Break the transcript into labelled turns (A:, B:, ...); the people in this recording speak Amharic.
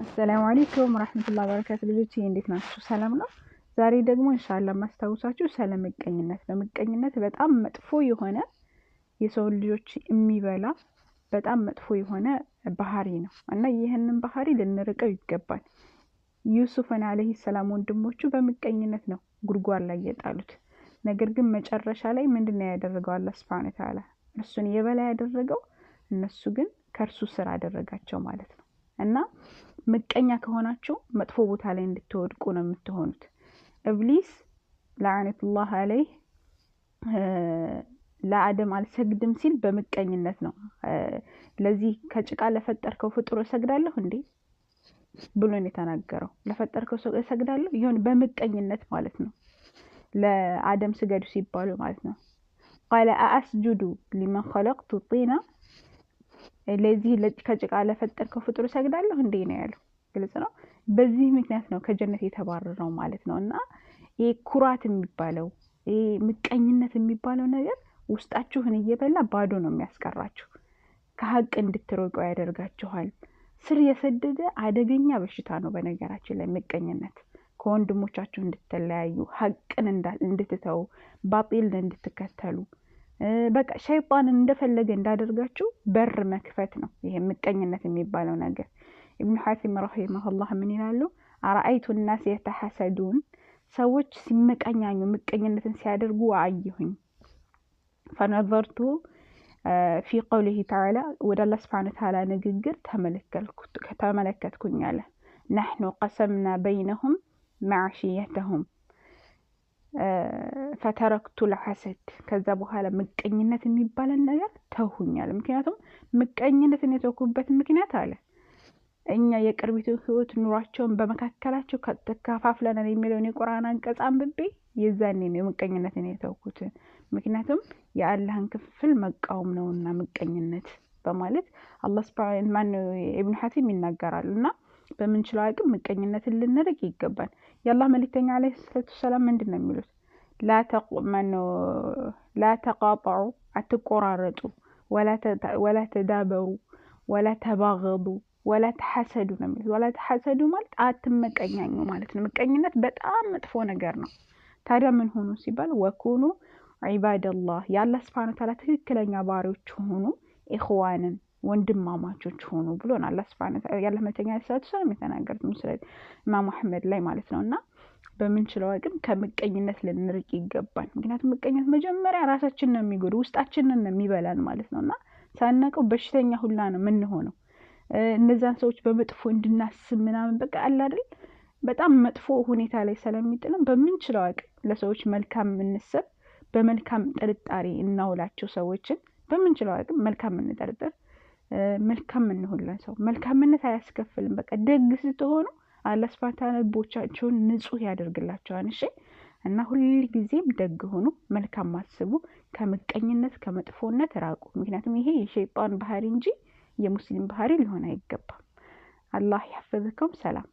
A: አሰላሙ አለይኩም ወራህመቱላሂ ወበረካቱ። ልጆች እንዴት ናችሁ? ሰላም ነው። ዛሬ ደግሞ ኢንሻአላህ ማስታውሳችሁ ስለ ምቀኝነት ነው። ምቀኝነት በጣም መጥፎ የሆነ የሰው ልጆች የሚበላ በጣም መጥፎ የሆነ ባህሪ ነው እና ይህንን ባህሪ ልንርቀው ይገባል። ዩሱፍን አለይሂ ሰላም ወንድሞቹ በምቀኝነት ነው ጉድጓድ ላይ የጣሉት። ነገር ግን መጨረሻ ላይ ምንድን ነው ያደረገው? አላህ ሱብሓነሁ ወተዓላ እርሱን የበላይ ያደረገው፣ እነሱ ግን ከእርሱ ስር አደረጋቸው ማለት ነው። እና ምቀኛ ከሆናችሁ መጥፎ ቦታ ላይ እንድትወድቁ ነው የምትሆኑት። እብሊስ ለዓነቱላህ አለይህ ለአደም አልሰግድም ሲል በምቀኝነት ነው። ለዚህ ከጭቃ ለፈጠርከው ፍጡር እሰግዳለሁ እንዴ ብሎ ነው የተናገረው። ለፈጠርከው ሰው እሰግዳለሁ ይሁን በምቀኝነት ማለት ነው። ለአደም ስገዱ ሲባሉ ማለት ነው። ቃለ አአስጁዱ ሊመን ኸለቅቱ ጢና፣ ለዚህ ከጭቃ ለፈጠርከው ፍጡር እሰግዳለሁ እንዴ ነው ያለው። ግልጽ ነው። በዚህ ምክንያት ነው ከጀነት የተባረረው ማለት ነው። እና ይሄ ኩራት የሚባለው ይሄ ምቀኝነት የሚባለው ነገር ውስጣችሁን እየበላ ባዶ ነው የሚያስቀራችሁ። ከሀቅ እንድትርቁ ያደርጋችኋል። ስር የሰደደ አደገኛ በሽታ ነው በነገራችን ላይ ምቀኝነት። ከወንድሞቻችሁ እንድትለያዩ፣ ሀቅን እንድትተው፣ ባጢልን እንድትከተሉ፣ በቃ ሸይጣንን እንደፈለገ እንዳደርጋችሁ በር መክፈት ነው ይሄ ምቀኝነት የሚባለው ነገር። ኢብኑ ሐቲም ረሂመሁላህ ምን ይላሉ? አረአይቱ ናስ የተሐሰዱን፣ ሰዎች ሲመቀኛኙ ምቀኝነትን ሲያደርጉ አየሁኝ። ፈነዘርቱ ፊ ቀውሊሂ ተዓላ፣ ወደ አላህ ስብሐነ ወተዓላ ንግግር ተመለከትኩኝ አለ። ነሕኑ ቀሰምና በይነሁም ማዕሽየተሁም ፈተረክቱ ልሐሰድ። ከዛ በኋላ ምቀኝነት የሚባለን ነገር ተውሁኛል። ምክንያቱም ምቀኝነትን የተውኩበት ምክንያት አለ እኛ የቅርቢቱ ህይወት ኑሯቸውን በመካከላቸው ተከፋፍለናል የሚለውን የቁርአን አንቀጽ አንብቤ የዛኔ ነው ምቀኝነትን የተውኩት። ምክንያቱም የአላህን ክፍል መቃወም ነውና ምቀኝነት በማለት አላህ ሱብሓነሁ ማነው ኢብኑ ሐቲም ይናገራሉ። እና በምንችለው አቅም ምቀኝነትን ልንርቅ ይገባል። የአላህ መልእክተኛ ዓለይሂ ሰላቱ ወሰላም ምንድን ነው የሚሉት? ላ ተቃጠዑ፣ አትቆራረጡ፣ ወላ ተዳበሩ፣ ወላ ተባገዱ፣ ወላ ተሐሰዱ ነው የሚሉት። ወላ ተሐሰዱ ማለት አትመቀኛኙ ማለት ነው። ምቀኝነት በጣም መጥፎ ነገር ነው። ታዲያ ምን ሆኑ ሲባል ወኩኑ ዒባደላህ፣ የአላህ ስብሐነ ወተዓላ ትክክለኛ ባሪዎች ሆኑ፣ ኢኽዋንን ወንድማማቾች ሆኑ ብሎን አላህ ስብሐነ ወተዓላ ያለ መልእክተኛ ዓለይሂ ሰላቱ ወሰላም የተናገሩት ሙስሊም ኢማም አሕመድ ላይ ማለት ነው። እና በምንችለው አቅም ከምቀኝነት ልንርቅ ይገባል። ምክንያቱም ምቀኝነት መጀመሪያ ራሳችንን ነው የሚጎዱ፣ ውስጣችንን ነው የሚበላን ማለት ነው። እና ሳናውቀው በሽተኛ ሁላ ነው የምንሆነው። እነዛን ሰዎች በመጥፎ እንድናስብ ምናምን በቃ አለ አይደል በጣም መጥፎ ሁኔታ ላይ ስለሚጥልን በምንችለው አቅም ለሰዎች መልካም የምንሰብ፣ በመልካም ጥርጣሬ እናውላቸው ሰዎችን። በምንችለው አቅም መልካም እንጠርጥር፣ መልካም እንሁን ሰው። መልካምነት አያስከፍልም። በቃ ደግ ስትሆኑ አላህ ሱብሓነሁ ወተዓላ ልቦቻቸውን ንጹህ ያደርግላቸዋል። እሺ እና ሁልጊዜም ደግ ሆኑ፣ መልካም አስቡ፣ ከምቀኝነት ከመጥፎነት ራቁ። ምክንያቱም ይሄ የሸይጣን ባህሪ እንጂ የሙስሊም ባህሪ ሊሆን አይገባም። አላህ ያፈዝከውም። ሰላም።